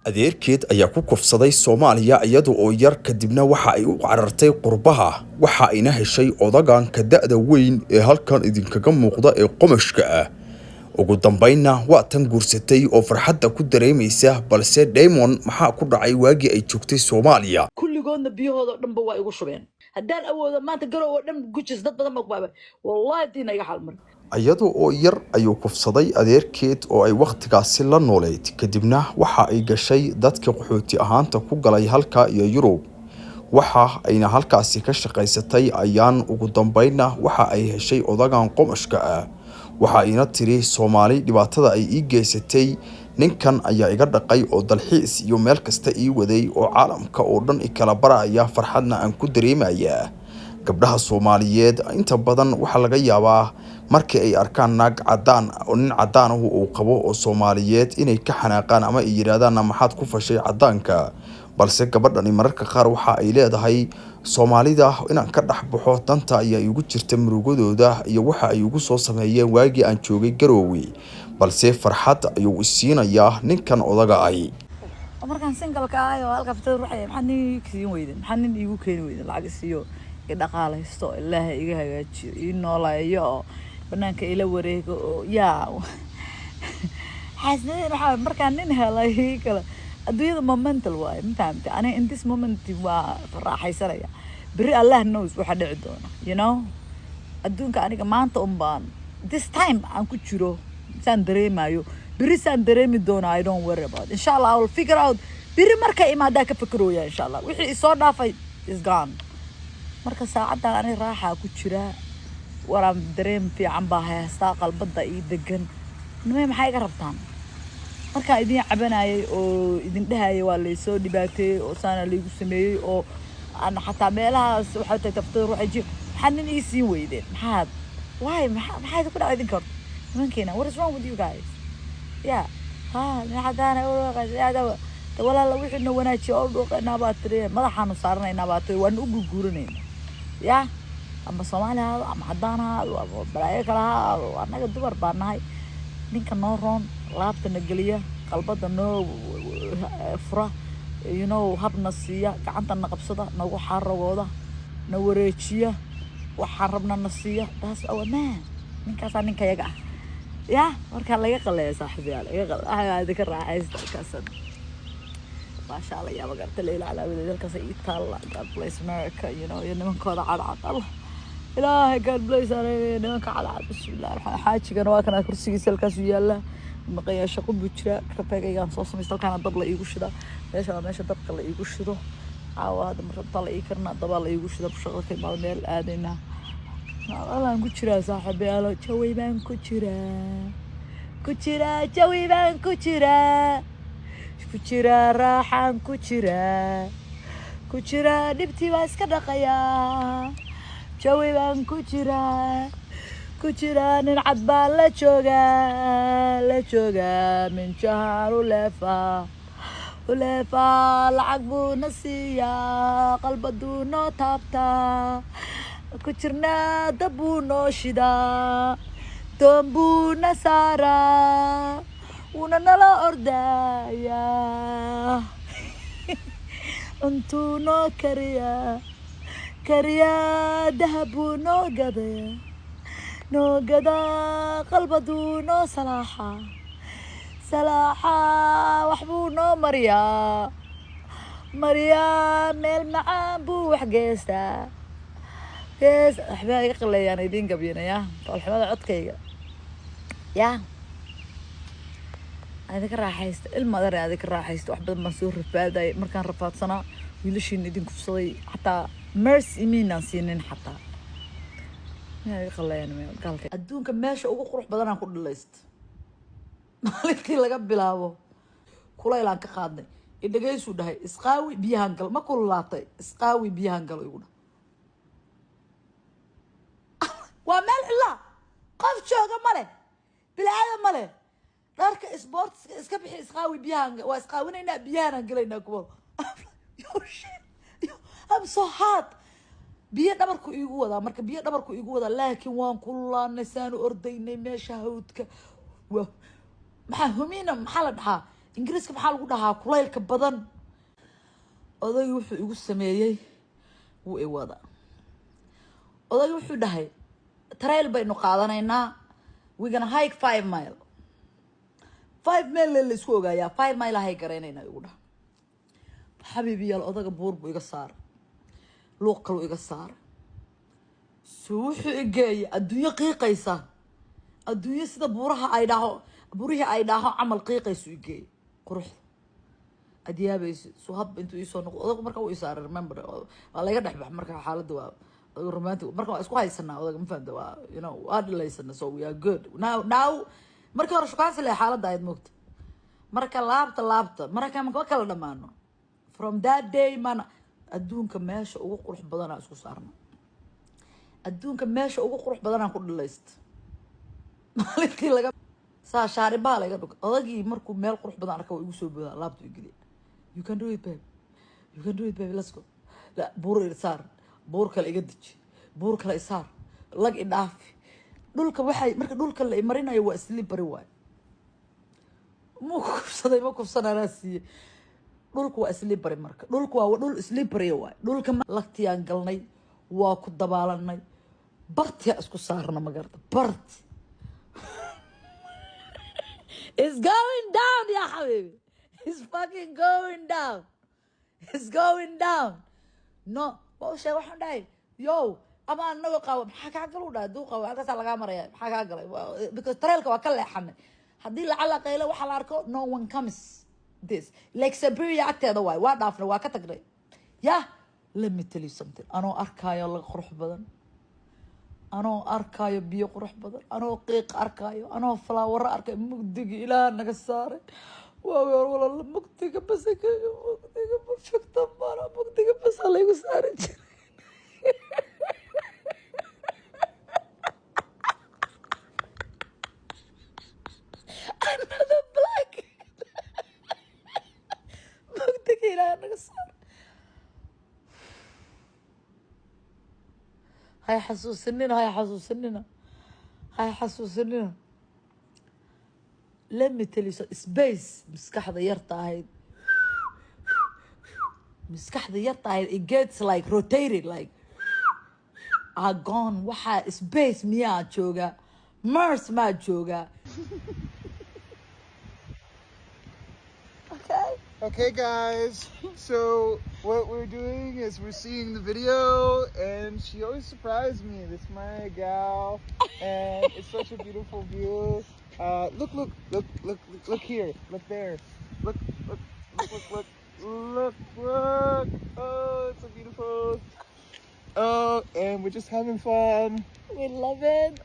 Adeerkeed ayaa ku kufsaday Soomaaliya iyada oo yar, kadibna waxa ay u carartay qurbaha, waxa ayna heshay odaganka da'da weyn ee halkan idinkaga muuqda ee qomashka ah. Ugu dambeynna waa tan guursatay oo farxadda ku dareemaysa. Balse Diamond maxaa ku dhacay waagii ay joogtay Soomaaliya? Kulligoodna biyahooda o dhanba waa igu shubeen. Haddaan awoodo maanta Garow oo dhan gujis, dad badan baa ku baabay, wallahi diina iga xalmar. Iyada oo yar ayuu kufsaday adeerkeed oo ay wakhtigaasi la nooleyd, kadibna waxa ay gashay dadka qaxooti ahaanta ku galay halka iyo Yurub, waxa ayna halkaasi ka shaqaysatay. Ayaan ugu dambeynna waxa ay heshay odagan qomashka ah. Waxa ayna tiri, "Soomaali dhibaatada ay ii geysatay, ninkan ayaa iga dhaqay oo dalxiis iyo meel kasta ii waday oo caalamka oo dhan i kala baraya, farxadna aan ku dareemayaa." Gabdhaha Soomaaliyeed inta badan waxaa laga yaabaa markii ay arkaan naag cadaan oo nin cadaan ah uu qabo oo Soomaaliyeed inay ka xanaaqaan ama ay yidhaahdaan, "Maxaad ku fashay cadaanka?" Balse gabadhani mararka qaar waxa ay leedahay, "Soomaalida inaan ka dhex baxo danta ayaa igu jirta, murugadooda iyo waxa ay igu soo sameeyeen waagii aan joogay Garoowe, balse farxad ayuu isiinayaa ninkan odaga ay." Markaan single-ka ahay oo halka fitada ruuxaya, maxaa nin ii siin weyden? Maxaa nin iigu keeni weyden? Lacag isiiyo, i dhaqaalaysto, Ilaahay iga hagaajiyo, ii nooleeyo oo banaanka ila wareego oo yaa xaasnadeen. Waxaa markaan nin helay kale, adduunyada momental waaye, ma fahamtay? Aniga in this moment waa raaxaysanaya, berri Allah knows waxa dhici doona. Adduunka aniga maanta un baan, this time aan ku jiro saan dareemayo, berri saan dareemi doona I don't worry about. Insha Allah I will figure out. Berri markay imaadaa ka fekerooya, insha Allah. Wixii isoo dhaafay is gone. Marka saacaddan aniga raaxaa ku jira, waraan dareem fiican baa haystaa, qalbada ii degan. Nimay maxay iga rabtaan? Markaan idin cabanayay oo idin dhahayay waa laysoo dhibaateeyey oo saana laygu sameeyey oo aan xataa meelahaas waxay tahay taftada ruuxa ji, maxaa nin ii siin weydeen? Maxaad why maxaa idinku dhacay idinka horta nimankeena? What is wrong with you guys? Ya ha maxadaana walaala, wixii na wanaajiya oo dhuuqaynaa baa tiri, madaxaanu saaranaynaa baa tiri, waanu u gurguuranayna. Ya ama Soomaali ha ahaado ama caddaan ha ahaado ama balaayo kale ha ahaado, annaga dumar baa nahay. Ninka noo roon, laabta na geliya, qalbada noo fura, habna siiya, gacanta na qabsada, nagu xaragooda, na wareejiya, waxaan rabna na siiya, that's our man. Ninkaasaa ninka yaga ah. Ya markaa laga qaleeya, saaxiibayaal, iga qal, waxaa idinka raaxaysta halkaasan. Maasha Allah, yaa magarta Leyla Calaawideed halkaas ii taalla. God bless America iyo nimankooda cadcad. Allah Ilaahay, God bless aniga nimanka cadcad. Bismillah raxmaan. Xaajigana waa kana, kursigiisa halkaasuu yaallaa, maqayaa, shaqo buu jiraa. Kafeegaygaan soo samaysta, halkaana dab la iigu shidaa. Meesha waa meesha dabka la iigu shido. Caawa hadda marabtaa la ii karnaa, dabaa la iigu shida. Shaqada ka imaado, meel aadaynaa. Alaan ku jiraa, saaxiibayaalo, jawi baan ku jiraa, ku jiraa, jawi baan ku jiraa, ku jiraa, raaxaan ku jiraa, ku jiraa, dhibtii baa iska dhaqayaa, jawi baan ku jiraa, ku jiraa. Nin cad baa la joogaa, la joogaa, minjahaan u leefaa, u leefaa, lacag buu na siiyaa, qalbaduu noo taabtaa, ku jirnaa, dab buu noo shidaa, doon buu na saaraa, wuuna nala ordayaa, cuntuu noo kariyaa, kariyaa, dahab buu noo gadayaa, noo gadaa, qalbaduu noo salaaxaa, salaaxa, wax buu noo mariyaa, mariyaa, meel macaan buu wax geystaa, gees. Waxbaa iga qaleeyaan, idiin gabyinayaa foolxumada codkayga. Yaa idinka raaxaysta, ilma adar, idinka raaxaysta. Wax badan baan soo rafaadayay. Markaan rafaadsanaa, wiilashiina idin kufsaday, xataa mercy miinaan siinin xataa. Miyaa iga qaleeyaan gaalka? Adduunka meesha ugu qurux badanaan ku dhilaysta. Maalintii laga bilaabo kulaylaan ka qaadnay. Idhageysuu dhahay, "Isqaawi, biyahan gal." Ma kululaatay? "Isqaawi, biyahan gal," igu dhahay. Waa meel xillaa, qof jooga male, bilaadan male. "Dharka sportska iska bixi, isqaawi, biyahan." Waa isqaawinaynaa, biyahanaan gelaynaa. Kuwa yo shit, yo, I'm so hot. Biyo dhabarku iigu wadaa, marka biyo dhabarku iigu wadaa, laakiin waan kululaanay, saanu ordaynay meesha hawdka. Waa maxaa humina, maxaa la dhahaa? Ingiriiska maxaa lagu dhahaa kulaylka badan? Odaygi wuxuu igu sameeyey, wuu i wada. Odaygi wuxuu dhahay, "Trail baynu qaadanaynaa, we gonna hike 5 mile." 5 mile la isku ogaayaa, 5 mile hike garaynayna, igu dhaha. Xabiibiyaal, odaga buur buu iga saaray, luuq kaluu iga saaray. So wuxuu igeeyay adduunyo qiiqaysa, adduunyo sida buuraha ay dhaho, buurihii ay dhaaho camal qiiqaysu igeeyay. Quruxda adyaabayso. So hadba intuu iisoo noqdo odagu, marka uu isaaray, remember, waa laga dhex bax. Marka xaaladda waa odaga romantic, marka waa isku haysanaa odaga, ma fahamta? Waa waa dhilaysana, so we are good now. Now markii hore shukaansi le xaaladda ahayd, moogta. Marka laabta laabta marka ma kala dhamaano. From that day mana adduunka meesha ugu qurux badanaa isku saarna, adduunka meesha ugu qurux badanaa ku dhilaysta. Maalintii laga saa shaaribaha laga dhug, odagii markuu meel qurux badan arka, waa igu soo boodaa, laabtu igeliya. "You can do it, babe, you can do it, babe, let's go." La buur isaar, buur kale iga deji, buur kale isaar, lag i dhaafi. Dhulka waxay marka dhulka la imarinayo waa slippery waay. Muu kufsaday? Ma kufsan, anaa siiyey. Dhulka waa slippery, marka dhulka waa dhul slippery waay. Dhulka lagtiyaan galnay, waa ku dabaalanay, bartiya isku saarna, ma garata? Barti. It's going down, ya xabiibi. It's fucking going down. It's going down. No, waa u sheegay, waxaan dhahay, "Yo, ama anagoo qabo maxaa kaa gal?" U dhahay, "Duu qabo, halkaasaa lagaa maraya, maxaa kaa galay?" Because trailka waa ka leexanay. Haddii lacala qaylo waxaa la arko, no one comes. This Lake Superior agteeda waay, waa dhaafnay, waa ka tagnay. Yah, let me tell you something. Anoo arkaayo laga qurux badan, anoo arkaayo biyo qurux badan, anoo qiiq arkaayo, anoo falaawaro arkaayo, mugdiga Ilaah naga saaray. Waa weer walaala, mugdiga basakaga, mugdiga perfecta mana, mugdiga basa laygu saari jiray. Another black, mugdiga Ilaah naga saaray. Hay xasuusinina, hay xasuusinina, hay xasuusinina. Let me tell you so, space maskaxda yarta ahayd, maskaxda yarta ahayd, it gets like rotated, like are gone. Waxaa space miyaa joogaa? Mars maa joogaa? Okay. Okay, guys. So what we're doing is we're seeing the video, and she always surprised me. This is my gal, and it's such a beautiful view. Look, look, look, look, look, look here, look there, look, look, look, look, look, look, look. Oh, it's so beautiful. Oh, and we're just having fun. We love it.